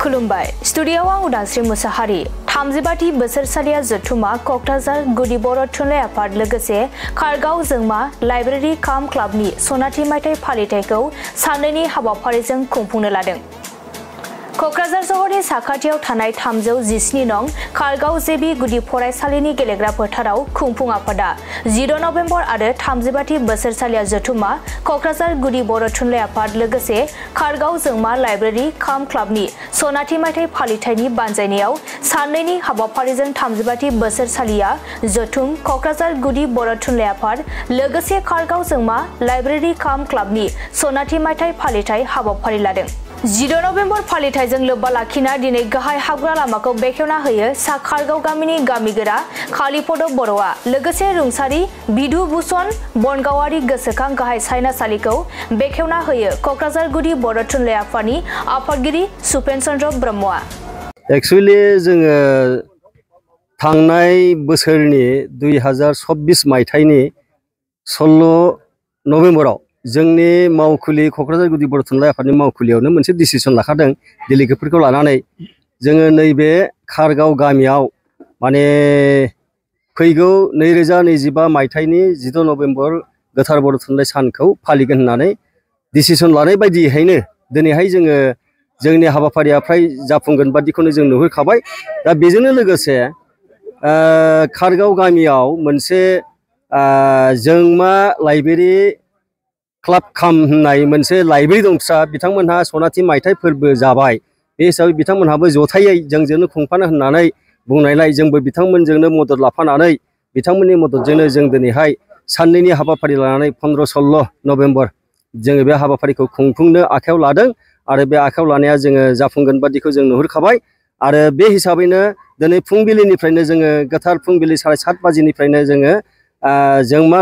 खुलुमबाय स्टुडियोआव आं उदांस्रि मुसाहारि 35थि बोसोरसालिया जथुमा कक्राझार गुदि बर' थुनलाइ आफाद लोगोसे खारगाव जोंमा लाइब्रेरि काम क्लाबनि सनाथि मायथाइ फालिथायखौ साननैनि हाबाफारिजों खुंफुंनो लादों। कक्राझार सहरनि साखाथियाव थानाय 317 नं खारगाव जेबि गुदि फरायसालिनि गेलेग्रा फोथाराव खुंफुं आफादा 10 नभेम्बर आरो 35थि बोसोरसालिया जथुमा कक्राझार गुदि बर' थुनलाइ आफाद लोगोसे खारगाव जोंमा लाइब्रेरि काम क्लाबनि सनाथि मायथाइ फालिथायनि बानजायनायाव साननैनि हाबाफारिजों 35थि बोसोरसालिया जथुम कक्राझार गुदि बर' थुनलाइ आफाद लोगोसे खारगाव जोंमा लाइब्रेरि काम क्लाबनि सनाथि मायथाइ फालिथाय हाबाफारि लादों। 10 नभेम्बर फालिथायजों लोब्बा लाखिना दिनै गाहाय हाबग्रा लामाखौ बेखेवना होयो सा खारगाव गामिनि गामिगोरा कालीपद बर'आ लोगोसे रुंसारि बिधु भुषण बनगावारि गोसोखां गाहाय सायनासालिखौ बेखेवना होयो कक्राझार गुदि बर' थुनलाइ आफादनि आफादगिरि सुपेन चन्द्र ब्रह्मआ। एक्चुअली जोङो थांनाय बोसोरनि 2024 मायथाइनि 16 नभेम्बराव जोंनि मावखुलि कक्राझार गुदि बर' थुनलाइ आफादनि मावखुलियावनो मोनसे डिसिसन लाखादों डेलिगेटफोरखौ लानानै जोङो नैबे खारगाव गामियाव माने फैगौ 2025 मायथाइनि 10 नभेम्बर गोथार बर' थुनलाइ सानखौ फालिगोन होननानै डिसिसन लानाय बायदियैनो दिनैहाय जोङो जोंनि हाबाफारिया फ्राय जाफुंगोन बादिखौनो जों नुहुरखाबाय। दा बेजोंनो लोगोसे खारगाव गामियाव मोनसे जोंमा लाइब्रेरि क्लाब खाम होननाय मोनसे लाइब्रेरि दंसा बिथांमोनहा सनाथि मायथाइ फोरबो जाबाय बे हिसाबै बिथांमोनहाबो जथायै जोंजोंनो खुंफानो होननानै बुंनायलाय जोंबो बिथांमोनजोंनो मदद लाफानानै बिथांमोननि मददजोंनो जों दिनैहाय साननैनि हाबाफारि लानानै 15-16 नभेम्बर जोङो बे हाबाफारिखौ खुंफुंनो आखायाव लादों आरो बे आखायाव लानाया जोङो जाफुंगोन बादिखौ जों नुहुरखाबाय। आरो बे हिसाबैनो दिनै फुंबिलिनिफ्रायनो जोङो गोथार फुंबिलि 7:30 बाजिनिफ्रायनो जोङो जोंमा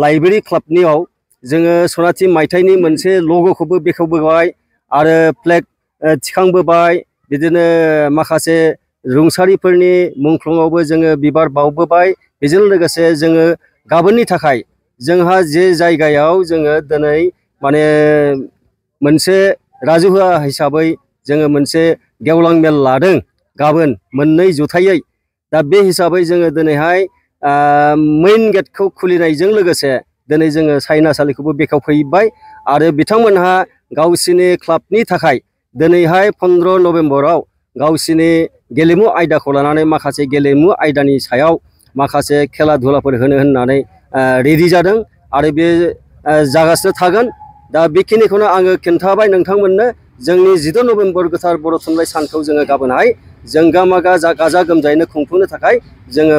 लाइब्रेरि क्लाबनियाव जोङो सनाथि मायथाइनि मोनसे लग'खौबो बेखेवबोबाय आरो फ्लेग थिखांबोबाय बिदिनो माखासे रुंसारिफोरनि मुंख्लङावबो जोङो बिबार बावबोबाय। बेजों लोगोसे जोङो गाबोननि थाखाय जोंहा जे जायगायाव जोङो दिनै माने मोनसे राजुहुवा हिसाबै जोङो मोनसे गेवलां मेल लादों गाबोन मोननै जथायै। दा बे हिसाबै जोङो दिनैहाय मेइन गेटखौ खुलिनायजों लोगोसे दिनै जोङो सायनासालिखौबो बेखेवफैबाय आरो बिथांमोनहा गावसिनि क्लाबनि थाखाय दिनैहाय 15 नभेम्बराव गावसिनि गेलेमु आयदाखौ लानानै माखासे गेलेमु आयदानि सायाव माखासे खेला धुलाफोर होनो होननानै रेडि जादों आरो बे जागासिनो थागोन। दा बेखिनिखौनो आङो खिन्थाबाय नोंथांमोननो। जोंनि 10 नभेम्बर गोथार बर' थुनलाइ सानखौ जोङो गाबोनहाय जोंगा मागा गाजा गोमजायैनो खुंफुंनो थाखाय जोङो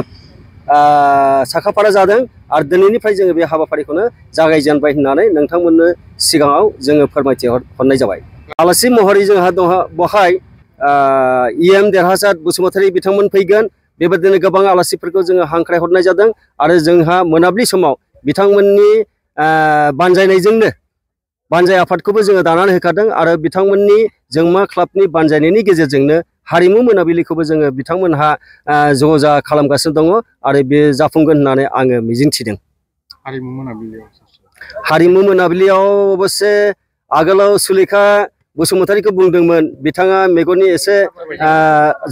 साखाफारा जादों आरो दिनैनिफ्राय जोङो बे हाबाफारिखौनो जागायजेनबाय होननानै नोंथांमोननो सिगाङाव जोङो फोरमायथि हरनाय जाबाय। आलासि महरै जोंहा बहाय EM देरहासार बसुमतारी बिथांमोन फैगोन। बेबायदिनो गोबां आलासिफोरखौ जोङो हांख्राय हरनाय जादों आरो जोंहा मोनाबिलि समाव बिथांमोननि बानजायनायजोंनो बानजाय आफादखौबो जोङो दानानै होखादों आरो बिथांमोननि जोंमा क्लाबनि बानजायनायनि गेजेरजोंनो हारिमु मोनाबिलिखौबो जोङो बिथांमोनहा ज'जा खालामगासिनो दङ आरो बे जाफुंगोन होननानै आङो मिजिंथिदों। हारिमु मोनाबिलियाव अबस्से आगोलाव सुलेखा बसुमतारीखौ बुंदोंमोन बिथाङा मेगननि एसे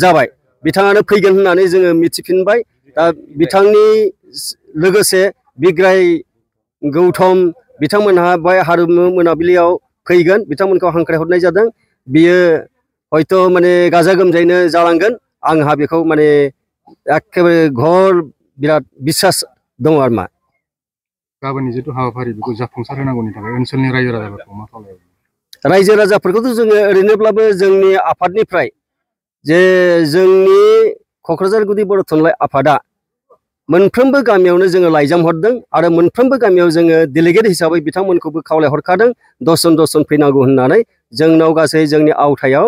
जाबाय बिथाङानो फैगोन होननानै जोङो मिथिफिनबाय। दा बिथांनि लोगोसे बिग्राय गौतम बिथांमोनहा बे हारिमु मोनाबिलियाव फैगोन बिथांमोनखौ हांख्राय हरनाय जादों। बियो हयथ' माने गाजा गोमजायैनो जालांगोन आंहा बेखौ माने एखेबारे घोर बिराद बिसास दङ आरो मा। गाबोननि जिथु हाबाफारि बेखौ जाफुंसार होनांगौनि थाखाय ओनसोलनि रायजो राजाफोरखौ मा खालामो? रायजो राजाफोरखौथ' जोङो ओरैनोब्लाबो जोंनि आफादनिफ्राय जे जोंनि कक्राझार गुदि बर' थुनलाइ आफादा मोनफ्रोमबो गामियावनो जोङो लाइजाम हरदों आरो मोनफ्रोमबो गामियाव जोङो डेलिगेट हिसाबै बिथांमोनखौबो खावलायहरखादों 10 जन फैनांगौ होननानै। जोंनाव गासै जोंनि आवथायाव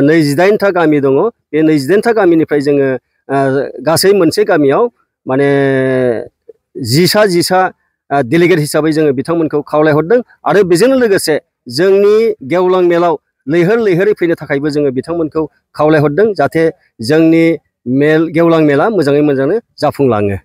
28था गामि दङ। बे 28था गामिनिफ्राय जोङो गासै मोनसे गामियाव माने 10 डेलिगेट हिसाबै जोङो बिथांमोनखौ खावलायहरदों आरो बेजों लोगोसे जोंनि गेवलां मेलाव लैहोर लैहोरै फैनो थाखायबो जोङो बिथांमोनखौ खावलायहरदों जाहाथे जोंनि गेवलां मेला मोजाङै मोजाङै जाफुंलाङो।